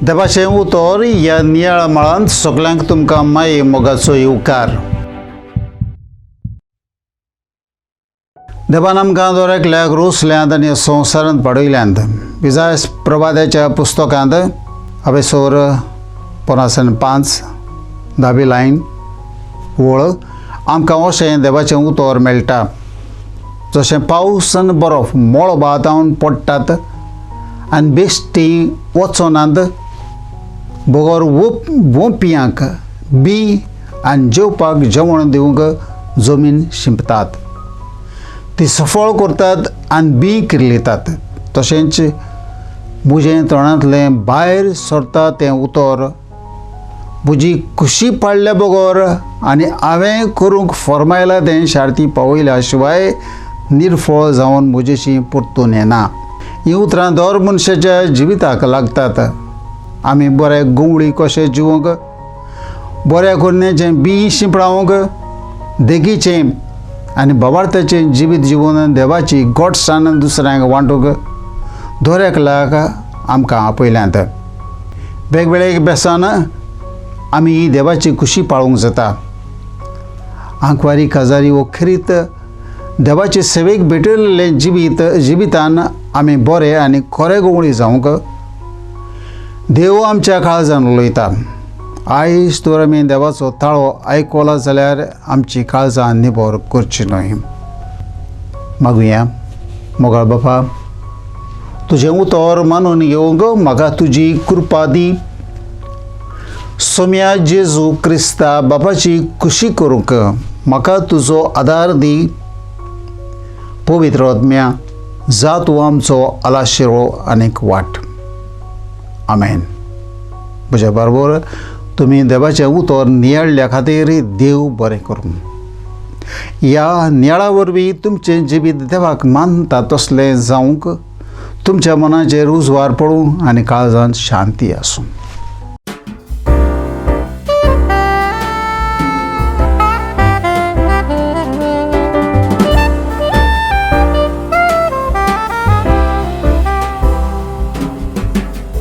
देवाचें उतर ह्या नियाळ मळांत सगल्यांक तुमकां माये मोगाचो येवकार. देवान आमकां दर एकल्याक रोसल्यांत आनी संवसारांत पाडयल्यांत. विजायस प्रवाद्याच्या पुस्तकांत अवेसोर 55 धावी लायन वळ आमकां अशें देवाचें उतर मेळटा. जशें पावस आनी बरफ मळबांत पडटात आनी बेश्टी वचनात बगर वोंपयांक बी आनी जेवपाक जेवण दिवंक जमीन शिंपतात, ती सफळ करतात आनी बी किर्लितात. तशेंच म्हजें तोंडांतलें भायर सरता तें उतर म्हजी खुशी पाडल्या बगर आनी हांवें करूंक फर्मायलां तें शार्ती पावयल्या शिवाय निर्फळ जावन म्हजेशी परतून येना. हीं उतरां दर मनशाच्या जिविताक लागतात. आमी बरे गवळी कशे जिवंक, बऱ्या करण्याचें बी शिंपडावंक, देगीचें आनी बाबार्थाचें जिवीत जिवन देवाची गोडसाण दुसऱ्यांक वांटूंक दर एकल्याक आमकां आपयल्यांत. वेगवेगळे बेसान आमी ही देवाची खुशी पाळूंक जाता. आंकवारी काजारी वो खेरीत देवाचे सेवेक भेटयल्लें जिवीत जिवितान आमी बरे आनी खरे गवळी जावंक देव आमच्या काळजान उलयता. आयज तर आमी देवाचो ताळो आयकला जाल्यार आमची काळजां निबर करची न्हय. मागुया. मोगाळ बापा, तुजें उतर मानून घेवंक म्हाका तुजी कृपा दी. सोम्या जेजू क्रिस्ता बापाची खुशी करूंक म्हाका तुजो आदार दी. पवित्र आत्म्या जा तूं आमचो आलाशिरो आनीक वाट. आमेन. म्हज्या बरोबर तुमी देवाचें उतर नियाळ्ळ्या खातीर देव बरें करूं. ह्या नियाळा वरवीं तुमचें जिवीत देवाक मानता तसलें जावंक तुमच्या मनाचेर उजवार पडूं आनी काळजांत शांती आसूं.